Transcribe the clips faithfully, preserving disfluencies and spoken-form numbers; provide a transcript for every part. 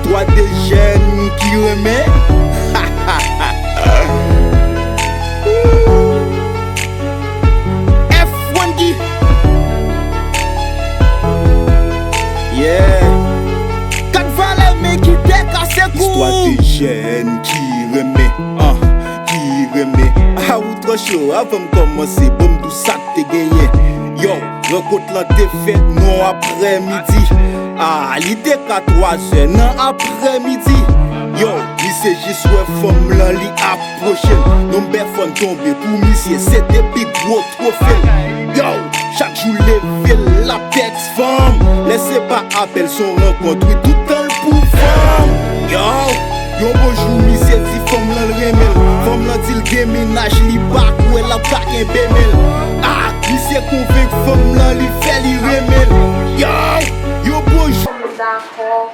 Istwa de jèn ki renmen. F Wendy. Yeah. Kat valè men ki te kase kou. Istwa de jèn ki renmen, ah, ki renmen. A ou twò cho, avan m kòmanse, ban m di w sa k te genyen. Yo, rankont lan te fèt nan aprèmidi. Ah, li te ka twa zè nan aprèmidi. Yo, misye jis wè fanm lan, li apwoche l. Nonbè fòn tonbe pou misye, se te pi gwo twofe l. Yo, chak jou leve l, l ap tèks fanm. Lè se pa apèl, se yon rankont, wi, tout tan l pou fanm. Yo, yon bon jou, misye di fanm lan l renmen l. Fanm lan di l gen mennaj, li pa kwè l ap ka kenbe men l. Ah, misye konvenk fanm lan, li fè li renmen l. Yo, yon bon jou. Dakò.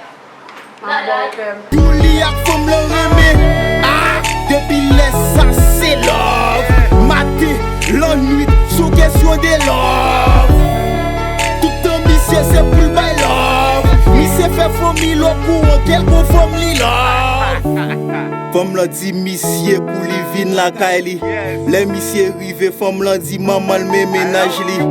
Mwen bon kè m. Pou li ak fanm lan renmen. Ah, depi lè sa se love. Maten, lannwit, sou kesyon de love. Tout tan misye se pou l bay love. Misye fè fanmi l okouran kèlke fanm li love. Fanm lan di misye pou li vin lakay li. Lè misye rive, fanm lan di manman l men mennaj li.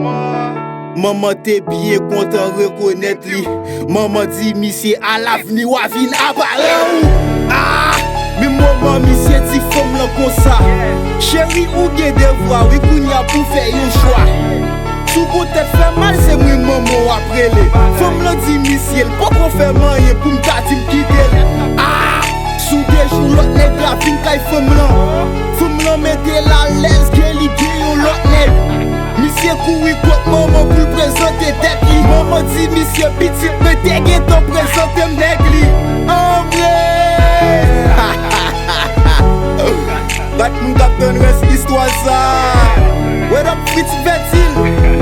Manman te byen kontan rekonèt li. Manman di misye, alavni w a vin aparan ou. Ah! Men moman misye di fanm lan konsa, cheri, ou gen devwa, wi, kounye a pou fè yon chwa. Si w gon tèt fè mal, se mwen manman w ap rele. Fanm lan di misye, l poko fè m anyen pou m ta di m kite l. Ah! Sou de jou, lòt nèg la vin kay fanm lan. Fanm lan mete l alèz ke li gen yon lòt nèg. Misye kouri kot manman pou l prezante tèt li. Manman di misye, pitit mwen te gentan prezante m nèg li. Anmwey! Bat moun k ap tann rès istwa sa. What up, Fritz Vertil?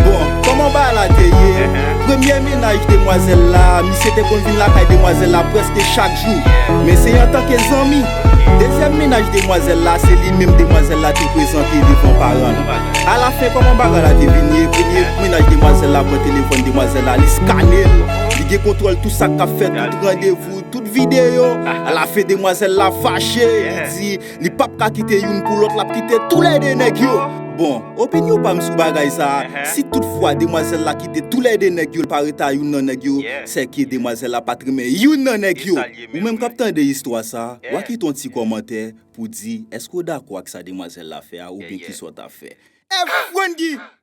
Bon, kòman bagay la te ye? Premye mennaj demwazèl la, misye te konn vin lakay demwazèl la prèske chak jou. Men se antanke zanmi. Dezyèm mennaj demwazèl la, se li menm demwazèl la te prezante devan paran l. Alafen, kòman bagay la te vin ye? Premye mennaj demwazèl la pran telefòn demwazèl la, li skane l, li gen kontwòl tout sa k ap fèt, tout randevou, tout videyo. Alafen, demwazèl la fache, li di li p ap ka kite youn pou lòt, l ap kite toulède nèg yo. Bon, opinyon pa m sou bagay sa a, si toutfwa demwazèl la kite toulède nèg yo, l pa rete a youn nan nèg yo, sèke demwazèl la pa t renmen youn nan nèg yo. Ou menm k ap tande istwa sa a, w a kite yon ti kòmantè pou di èske w dakò ak sa demwazèl la fè a oubyen kisa w ta fè. F Wendy!